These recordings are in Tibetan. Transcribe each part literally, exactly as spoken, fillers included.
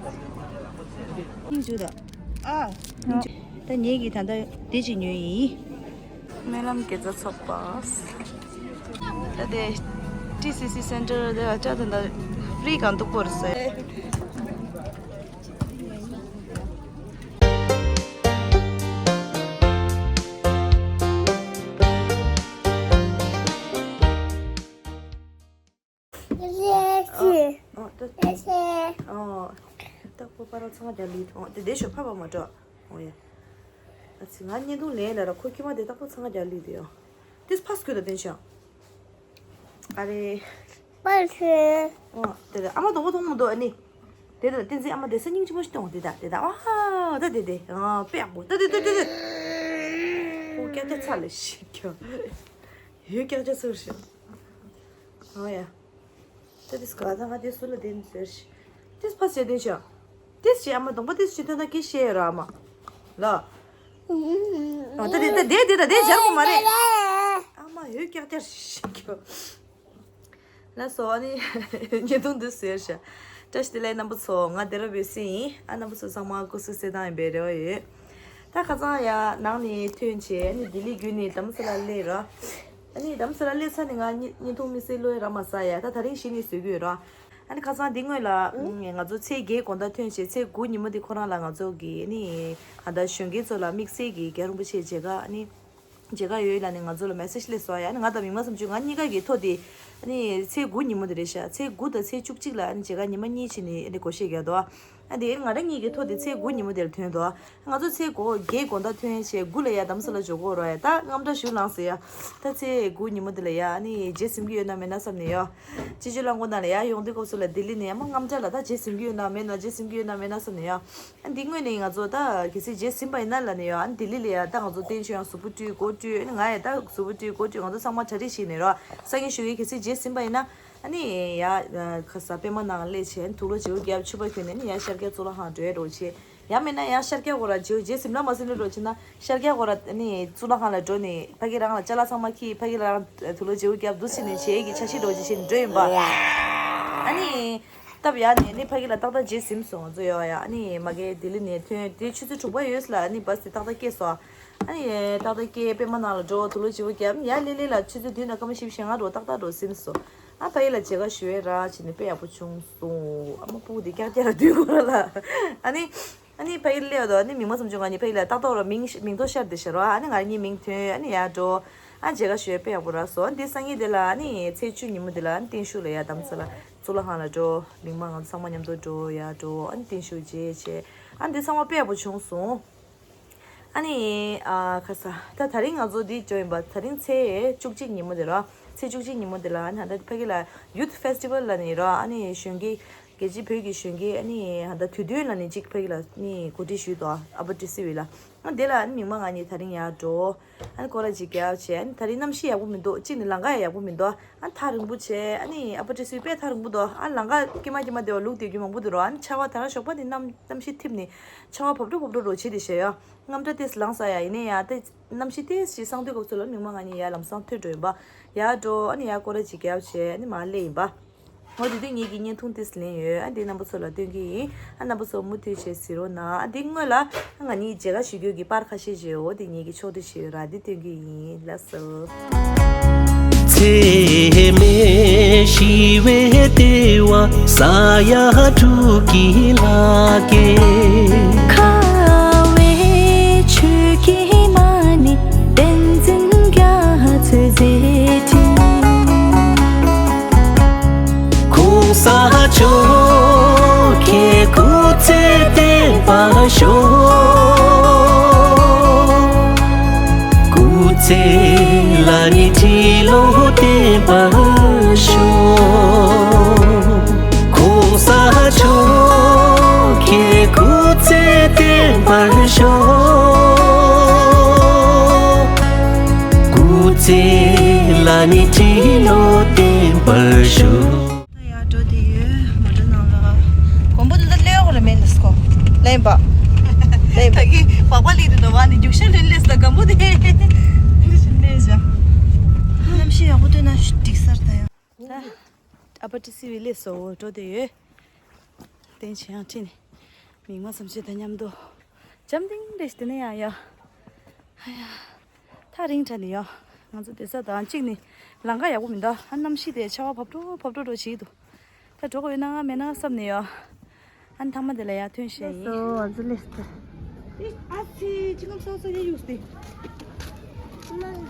སྙིང་རྗེ་དང་། ཨ། ད་ངེད་ཀྱིས་ད་ལྟ་དེ་ཅིག་ཉོས་ཡིན། སྨོན་ལམ་དགེ་རྩ་ཚོགས་པ། ད་དེ་ཊི་སི་སི་སེན་ཊར་དེ་ལ་ད་ད་ལྟ་ཕི་རི་གང་འདུག་པོ་རེད་ཟེར། ཨ། ཨ། ད། ཨ། ད་ཁོ་པ་ར་ཚང་མ་རྒྱ་ལི་ཐོང་དེ་དེ་ཤོ་ཕ་བ་མ་འགྲོ། ཨོ་ཡ། ཨ་ཙི་ང་བརྙན་ཐུང་ལེན་ལ་ར་ཁོ་ཁྱི་མ་དེ་ད་ཁོ་ཚང་མ་རྒྱ་ལི་དེ་ཡོ། དེ་ཕ་སྐུད་ད་དེན་ཤང་། ཨ་རེ། པར་ཤེ། ཨོ་དེ་དེ་ཨ་མ་དོང་པོ་མཐོང་མི་འདུག་ཨ་ནི། དེ་དེ་བསྟན་འཛིན་ཨ་མ་དེ་ས་སྙིང་རྗེ་མོ་ཞིག་གཏོང་དེ་ད་དེ་ད་ཨ་ད་དེ་དེ་ཨ་དཔེ་ཡག་པོ་ད་དེ་དེ་དེ་དེ། ཁོ་སྐད་ཆ་ཚ་ལ་ཞིག་ཁྱོ། ཡོད་སྐད་ཆ་ཚུར་ཤོ། ཨོ་ཡ། ད་དེ་སྐ་ད་ང་དེ་སུ་ལ་དེ་ནི་ཟེར་ཤི། དེ་ཕ་ཟེར་དེ་ཤ། དེ་ཤི་ཨ་མ་གདོང་པ་དེ་ཤི་ཐོན་ད་ཀི་ཤེས་ར་ཨ་མ། ལ། ཨ་ད་དེ་ད་དེ་དེ་ད་དེ་སྦྱར་གོ་མ་རེད། ཨ་མ་ཡོད་ཀྱག་ཀྱག་ཤི་ཁྱོ། ལ་སོ་ཨ་ནི་བརྙན་ཐུང་འདི་ཟེར་ཤ། བཀྲ་ཤིས་བདེ་ལེགས་རྣམ་པ་ཚོ། ང་དེ་ར་བེ་སི་ཡིན། ཨ་རྣམ་པ་ཚོ་ཚང་མ་སྐུ་གཟུགས་གསལ་ཐང་ཡིན་པའི་རེ་བ་ཡོད། ད་ཁ་སང་ཡ་ནང་ནས་ཐོན་བྱས་ཨ་ནི་ལྡི་ལི་བརྒྱུད་ནས་རྡ་རམ་ས་ལ་སླེབས་ར། ཨ་ནི་རྡ་རམ་ས་ལ་སླེབས་ཚར་ནས་ང་བརྙན་བརྙན་ཐུང་དམིགས་བསལ་བློ་ཡ་རག་མ་སོང་ཡ། ད་དེ་རིང་གཞི་ནས་བཟོ་གི་ཡོད་ར། ཨ་ནི་ཁ་སང་འདི་སྔོན་ལ་ཨུ། ང་ཚོ་ཚེས་བརྒྱད་དགོང་དག་ཐོན་བྱས་ཚེས་དགུ་ཉིན་མོ་དེ་ཁོ་རང་ལ་ང་ཚོ་གི་ཨ་ནི་ཨ་ད་གཞོན་སྐྱེས་ཚོ་ལ་དམིགས་བསལ་གྱི་རྒྱལ་བ་རིན་པོ་ཆེའི་མཇལ་ཁ་ཨ་ནི་མཇལ་ཁ་ཡོད་ལབ་ནས་ང་ཚོ་ལ་མེ་སེ་ཇི་སླེབས་སོང་ཡ། ཨ་ནི་ང་དང་མིག་དམར་བསམ་ཆུ་ང་གཉིས་ཀ་གི་ཐོ་དེ་ཨ་ནི་ཚེས་དགུ་ཉིན་མོ་དེ་རེད་ཤག་ཚེས་དགུ་དང་ཚེས་བཅུ་གཅིག་ལ་ཨ་ནི་མཇལ་ཁ་ཉི་མ་གཉིས་བྱས་ནས་ཨ་ནི་སྒོ་ཕྱེ་རྒྱག་འདུག་ཨ་དེ་ང་རང་གཉིས་ཀྱི་ཐོ་དེ་ཚེས་དགུ་ཉིན་མོ་དེར་ཐོན་འདུག་ང་ཚོ་ཚེས་དགུ་བརྒྱད་དགོང་དག་ཐོན་བྱས་དགུ་ལ་ཡ་རྡ་རམ་ས་ལ་འབྱོར་གོ་ར་ཡ། ད་དངངས་སྐྲག་ཞུ་ལངས་སོང་ཡ། ད་ཚེས་དགུ་ཉིན་མོ་དེ་ལ་ཡ་ཨ་ནི་རྗེས་ཟིན་གྱི་ཡོད་ན་མེད་ན་བསམ་ནས་ཡ། སྤྱི་སྤྱོད་རླངས་འཁོར་ནང་ལ་ཡ་ཡོང་དུས་སྐབས་སུ་ལ་ལྡི་ལི་ནས་ཡ་མ་དངངས་སྐྲག་ལ་ད་རྗེས་ཟིན་གྱི་ཡོད་ན་མེད་ན་རྗེས་ཟིན་གྱི་ཡོད་ན་མེད་ན་བསམ་ནས་ཡ། ཨ་འདི་དངོས་ནས་ང་ཚོ་ད་གལ་སྲིད་རྗེས་ཟིན་པ་ཡིན་ན་ལབ་ནས་ཡ། ཨ་ལྡི་ལི་ལ་ཡ་ད་ང་ཚོ་བསྟན་ཆོས་ཡང་གཟུགས་པོ་བཀྲུས་མགོ་བཀྲུས་ཨ་ནི་ང་ཡ་ད་གཟུགས་པོ་བཀྲུས་མགོ་བཀྲུས་ང་ཚོ་ཚང་མ་གྲ་སྒྲིག་བྱས་ནས་ར་སང་ཉིན་ཞུ་གི་གལ་སྲིད་རྗེས་ཟིན་པ་ཡིན་ན། ཨ་ནི་ཡ་ཁ་ས་པད་མ་ནང་སླེབས་བྱས་དུག་ལོག་བྱེའུ་རྒྱབ་ཕྱུ་པ་གྱོན་ནས་ནི་ཡ་ཤར་རྒྱག་གཙུག་ལག་ཁང་འགྲོ་ཡ་འགྲོ་བྱེད། ཡང་མིན་ན་ཡང་ཤར་རྒྱག་གོ་ར་བྱེའུ་རྗེས་ཟིན་ལ་མ་ཟིན་ལ་འགྲོ་བྱེད་ན་ཤར་རྒྱག་གོ་ར་ནི་གཙུག་ལག་ཁང་ལ་འགྲོ་ནས་ཕ་གི་རང་ལ་ཅ་ལག་ཚང་མ་ཁྱེར་ཕ་གི་རང་དུག་ལོག་བྱེའུ་རྒྱབ་འདུག་ཟེར་ནས་བྱེད་ཀྱི་འཆར་གཞི་འགྲོ་བྱེད་བྱེད་ནས་འགྲོ་ཡིན་པ། ཨ་ནི་སྟབས་ཡག་ནས་ནི་ཕ་གི་ལ་ཏག་ཏག་རྗེས་ཟིན་སོང་ང་ཚོ་ཡོ་ཡ། ཨ་ནི་མ་གི་ལྡི་ལི་ནས་ཐོན་དེ་ཆུ་ཚོད་དྲུག་པ་ཡོད་ལ་ཨ་ནི་བ་སི་ཏག་ཏག་སྐྱེལ་སོང་། ཨ་ནི་ཏག་ཏག་སྐྱེལ་པད་མ་ནང་ལ་འགྲོ་དུག་ལོག་བྱེའུ་རྒྱབ་ཡ་ལི་ལི་ལ་ཆུ་ཚོད་བདུན་ནས་སྐར་མ་བཞི་བཅུ་ཞེ་ལྔ་འགྲོ་ཏག་ཏག་འགྲོ་ཟིན་སོང་། ཨ་ཕ་གི་ལ་མཇལ་ཁ་ཞུ་ཡས་ར་བྱས་ནས་དཔེ་ཡག་པོ་བྱུང་སོང་། ཨ་མ་སྤུ་གུ་དེ་ཀྱག་ཀྱག་ར་དུས་གོ་ར་ལ། ཨ་ནི་ཨ་ནི་ཕ་གི་སླེབས་དོ་ཨ་ནི་མིག་དམར་བསམ་ཆུ་ང་གཉིས་ཕ་གི་ལ་ཏག་ཏག་ར་མིང་མིང་ཐོ་ཤར་དེ་ཤར་རོ། ཨ་ནི་ང་གཉིས་མིང་ཐོན་ཨ་ནི་ཡར་འགྲོ། ཨ་མཇལ་ཁ་ཞུ་ཡས་དཔེ་ཡག་པོ་ར་སོང་། ཨ་འདི་སང་ཉིན་དེ་ལ་ཨ་ནི་ཚེས་བཅུ་ཉིན་མོ་དེ་ལ་ཨ་ནི་བརྟན་བཞུགས་ལ་ཡར་རྡ་རམ་ས་ལ་གཙུག་ལག་ཁང་ལ་འགྲོ། མིག་དམར་ང་ཚོ་ཚང་མ་མཉམ་དུ་འགྲོ་ཡར་འགྲོ། ཨ་ནི་བརྟན་བཞུགས་མཇལ་བྱས་ཨ་འདི་ཚང་མ་དཔེ་ཡག་པོ་བྱུང་སོང་། ཨ་ནི་ཨ་ཁ་ས་ད་དེ་རིང་ང་ཚོ་འདི་འགྲོ་ཡིན་པ། དེ་རིང་ཚེས་བཅུ་གཅིག་ཉིན་མོ་དེ་ར། ཚེས་བཅུ་གཅིག་ཉིན་མོ་དེ་ལ་ཨ་ནི་ད་ཕ་གི་ལ་ཡུཐ་ཕེ་སི་ཊི་ཝལ་ལ་ནི་ར། ཨ་ནི་གཞོན་སྐྱེས་རྒྱལ་སྤྱིའི་བོད་ཀྱི་གཞོན་སྐྱེས་ཨ་ནི་ད་དུས་སྟོན་ལ་ནི་གཅིག་ཕ་གི་ལ་ནི་གོ་སྒྲིག་ཞུས་དོ་ཨ་པ་ཏི་སི་ཝི་ལ། ཨ་དེ་ལ་ཨ་ནི་མིག་དམར་ང་གཉིས་དེ་རིང་ཡར་འགྲོ། ཨ་ནི་སྐོར་ར་ཅིག་རྒྱབ་བྱས། ཨ་ནི་དེ་རིང་གནམ་གཤིས་ཡག་པོ་མི་འདུག་གཅིག་ནི་ལམ་ཁ་ཡང་ཡག་པོ་མི་འདུག་ཨ་ནི་ཐག་རིང་པོ་བྱས། ཨ་ནི་ཨ་པ་ཏི་སི་ཝི་དཔེ་ཐག་རིང་པོ་འདུག་ཨ་ནི་ལམ་ཁ་སྐྱེལ་མ་སྐྱེལ་མ་བདེ་བ་ལུག་བསྡད་རྒྱུ་མང་པོ་འདུག་ར། ཨ་ནི་ཆར་པ་དེ་རང་ཞོགས་པ་དེ་གནམ་གནམ་གཤིས་འཐིབས་ནས་ཆར་པ་བབས་འགྲོ་བབས་འགྲོ་འགྲོ་བྱེད་དེ་བྱས་ཡ། དངངས་སྐྲག་ཏོག་ཙམ་ལངས་ས་ཡ། ཡིན་ནའི་ཡ་ཏེ་གནམ་གཤིས་ཏོག་ཙམ་སངས་དུས་སྐབས་སུ་ལ་མིག་དམར་ང་གཉིས་ཡར་ལམ་སང་ཐོན་འགྲོ་ཡིན་པ། ཡར་འགྲོ། ཨ་ནི་ཡར་སྐོར་ར་ཅིག་རྒྱབ་བྱས་ཨ་ནི་མར་སླེབས་ཡིན་པ། འོ་དེ་དུས་ངེད་ཀྱིས་བརྙན་ཐུང་ཏོག་ཙམ་ལེན་ཡོད། ཨ་འདི་རྣམ་པ་ཚོ་ལ་སྟོན་གྱི་ཡིན། ཨ་རྣམ་པ་ཚོ་མུ་མཐུད་བྱས་གཟིགས་རོགས་གནང་། ཨ་འདི་སྔོན་ལ་ང་གཉིས་མཇལ་ཁ་ཞུ་རྒྱུ་གི་པར་ཁ་ཤས་ཤིག་འོ་དེ་ངེད་ཀྱིས་ཕྱོགས་སྒྲིག་ཞུས་ཡོད་ར། འདི་སྟོན་གྱི་ཡིན། ལགས་སོ། ད་ཡར་འགྲོ་བསྡད་ཡོད། མོ་ཊ་ནང་ལ། གོམ་པ་འདི་ལ་སླེབས་ཡོད་རེད་མེད་ལ་སྐོ། ལེན་པ། ལེན་པ། ད་གི་བག་པ་ལི་དུ་ནོ་བ་ནི་རྒྱུག་ཤར་ལོན་ལེས་ད་གམ་པོ་དེ། ལེས་བྱ། གནམ་གཤིས་ཡག་པོ་སྟོན་ན་འགྲིག་སར་ད་ཡ། ད་ཨ་པ་ཏི་སི་ཝི་ལེས་སོ་འགྲོ་བསྡད་ཡོད། བསྟན་ཆེ་ཡང་ཁྲིད་ནས། མིག་དམར་ཙམ་ཞིག་དང་མཉམ་དུ་འཇམ་ཐིང་ཐིང་ཞིག་དེ་ནས་ཡང་ཡ། ཨ་ཡ། ཐག་རིང་དྲགས་ནས་ཡ། ང་ཚོ་བསྡད་ས་དང་གཅིག་ནི་ལམ་ཁ་ཡག་པོ་མི་འདུག་ཨ་གནམ་གཤིས་དེ་ཆར་པ་བབས་འགྲོ་བབས་འགྲོ་འགྲོ་བྱེད་ཀྱི་འདུག་ད་འགྲོ་དགོས་ཡོད་ན་མེད་ན་བསམ་ནས་ཡ། ཨ་ནི་ཐང་མ་དེ་ལ་ཡར་ཐོན་བཤད་ཡིན། སོ་ཨ་ཙི་ལེ་སྟེ། ཨ་ཙི་ཅི་ངམ་སོ་སོ་ཡེ་ཡུག་སྟེ།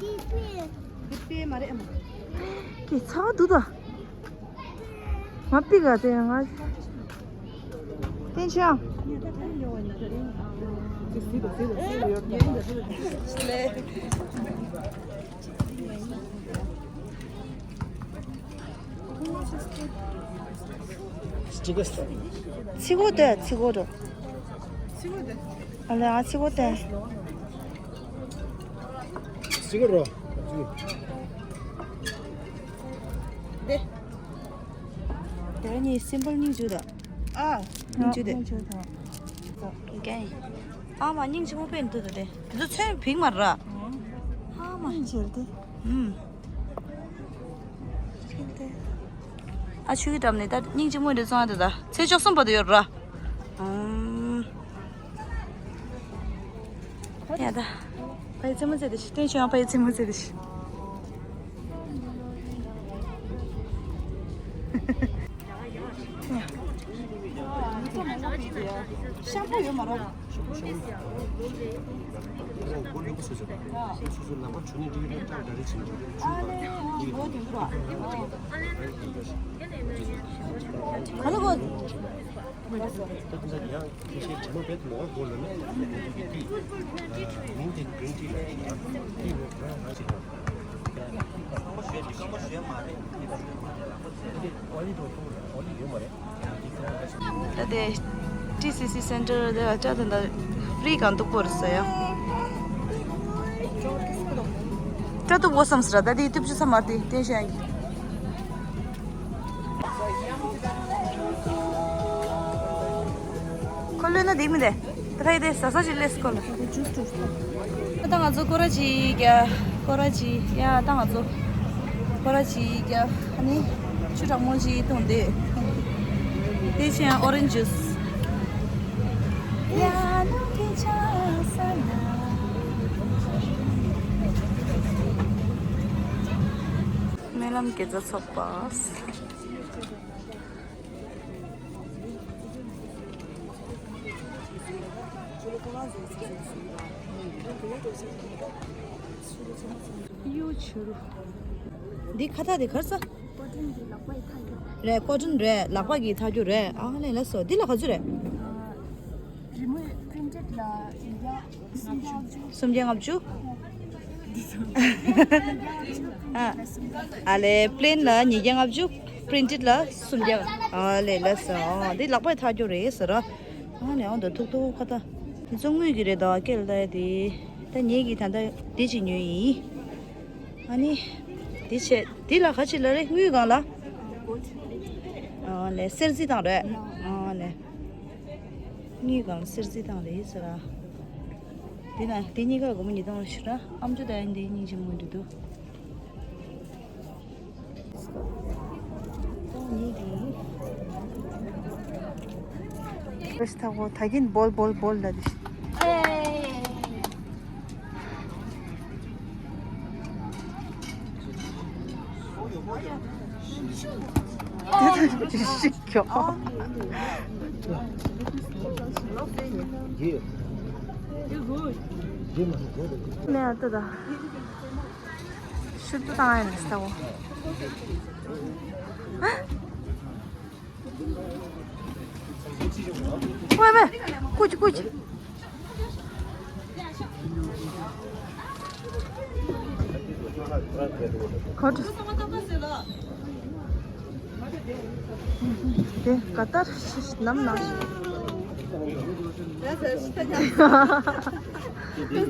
དེ་པེ་མ་རེད་ཨ་མ། ཀྱེ་ཚ་བ་འདུག་ད། ང་པི་ག་དེ་ང་། བསྟན་ཆོས། ཚི་གོ་དེ་ཚི་གོ་རོ། ཨ་ལེ་ཨ་ཚི་གོ་དེ། ཚི་གོ་རོ། དེ། དེ་ནི་སིམ་པལ་སྙིང་རྗེ་དང་། ཨ། སྙིང་རྗེ་དེ། སྙིང་རྗེ་དང་། ཨ་མ་སྙིང་རྗེ་མོ་དཔེ་འདུག་ད་དེ། དེ་ཚོ་ཚོན་བིང་མ་ར། ཨ་མ། སྙིང་རྗེ་དེ། ཨུམ། ཨ་ཆུ་གི་འགྲམ་ནས་ད་སྙིང་རྗེ་མོ་འདྲ་བཙོང་ཡ་དེ་ད་ཚེས་བཅུ་གསུམ་བར་དུ་ཡོད་ར། ཨུམ། ཡ་ད། ཕ་ཡི་རྩེད་མོ་རྩེ་དེ་ཤི། བསྟན་ཆོས་ཡང་ཕ་ཡི་རྩེད་མོ་རྩེ་དེ་ཤི། ཤམ་པུ་ཡོད་མ་རེད། ག་ལ་གོ། ད་ལྟའི་ཊི་སི་སི་སེན་ཊར་དེ་ལ་སྐྲ་དང་ད་ཧྥི་རི་གང་འདུག་པོ་རེད་ཟེར་ཡ། སྐྲ་གཏུབ་དགོས་བསམ་ཟེར་ད་དེ་ཏིབ་ཅུ་ཚ་མ་དེ་ཏེན་ཤན་གྱི། ཁོ་ལོས་ན་དེ་མི་དེ། ད་ཕ་ཡི་དེ་ཟ་ས་ཞིག་ལས་ཁོ་ལ། ད་ང་ཚོ་སྐོར་ར་ཅིག་རྒྱག་སྐོར་ར་ཅིག་ཡ་ད་ང་ཚོ་སྐོར་ར་ཅིག་རྒྱག་ཨ་ནི་ཆུ་གྲང་མོ་ཅིག་འཐུང་དེ། དེ་ཕྱིན་ཨོ་རེན་ཇི་ཇུས། ཡ་ནུ་གི་ཆ་ས་ན། སྨོན་ལམ་དགེ་རྩ་ཚོགས་པ། གཡུ་བྱུ་རུ། འདི་ཁ་བཏགས་འདི་གར་ས། ཀོ་ཊོན་འདི་ལག་པ་ཡི་ཐག་རྒྱུ། རེད་ཀོ་ཊོན་རེད་ལག་པ་གི་ཐག་རྒྱུ་རེད། ཨ་ལས་ལ་སོ་འདི་ལ་ག་ཚོད་རེད། རི་མོའི་པི་རིན་ཊེཌ་ལ་ཡ། སུམ་བརྒྱ་ལྔ་བཅུ། ཨ་ལས་པི་ལེན་ལ་ཉིས་བརྒྱ་ལྔ་བཅུ། པི་རིན་ཊེཌ་ལ་སུམ་བརྒྱ། ཨ་ལས་ལ་ཟེར་ཨ་འདི་ལག་པའི་ཐག་ཆོད་རེད་ཟེར་ར། ཨ་ནི་ཨང་དུ་ཐུག་ཐུག་ཁ་ད། འདི་ཚོ་དངུལ་གྱི་རེད་ད་སྐད་ལ་ད་དེ། ད་ངེད་ཀྱིས་ད་ལྟ་འདི་གཅིག་ཉོས་ཡིན། ཨ་ནི། འདི་བྱས་འདི་ལ་ག་ཅི་ལ་རེད་དངུལ་སྒང་ལ། ཨ་ལས་གསེར་རྩི་དང་རེད། ཨ་ལས། དངུལ་སྒང་ལ་གསེར་རྩི་དང་རེད་ཟེར་ར། འདི་ན་འདི་གཉིས་ཀ་སྒོར་མོ་ཉིས་སྟོང་ལ་ཞུ་ར་ཨམ་ཅོག་ད་ཡིན་འདི་སྙིང་རྗེ་མོ་འདི་འདུག་ཨོ་ཉིད་འདི། ཨེ་ཐ་གོ་ད་གིན་བོལ་བོལ་བོལ་ལ་འདི། དེ་དང་ཅི་ཞིག་ཁྱོ། ནས་ཨ་ཏི་ད། ཤུབ་ཏུ་བཏང་ཡ་ནས་ལྟ་བོ། ཝེ་ཝེ། ཀུ་ཅི་ཀུ་ཅི། ཁོ་ཏུ། དེ་ག་ལྟར་ནམ་ན། ཕེ་སི་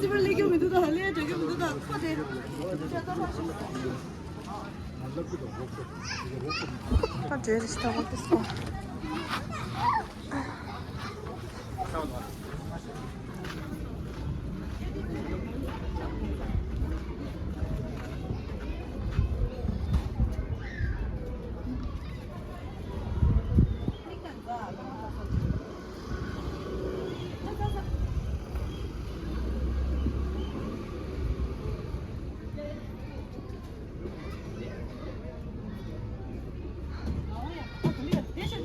ཊི་བལ་ལས་ཀྱང་མི་འདུག་ད་ལས་འགྲོ་གི་མི་འདུག་ད་ཁོ་དེ། ཁོ་འདྲེ་རེ་ཞིག་ད་བོ་དེ་སོ།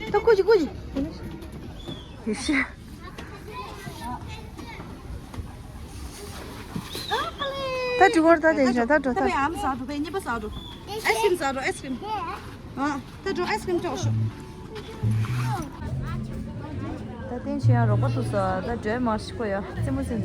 ད་ཁོ་ཅི་ཁོ་ཅི། ཡེ་ཤེས། ད་དྲི་བར་ད་དེ་བཞག་ད་འགྲོ་ད། ད་བའི་ཨམ་ཟ་འགྲོ་བའི་གཉིས་པ་ཟ་འགྲོ། ཨའི་སི་ཀྲིམ་ཟ་འགྲོ་ཨའི་སི་ཀྲིམ། ཨ་ད་འགྲོ་ཨའི་སི་ཀྲིམ་ཅོག་ཤོག་ད་བསྟན་ཆེ་ཡང་རོགས་པ་ཐུག་ས་ད་འགྲོ་མ་ཤི་ཁོ་ཡ་རྩེད་མོ་རྩེ།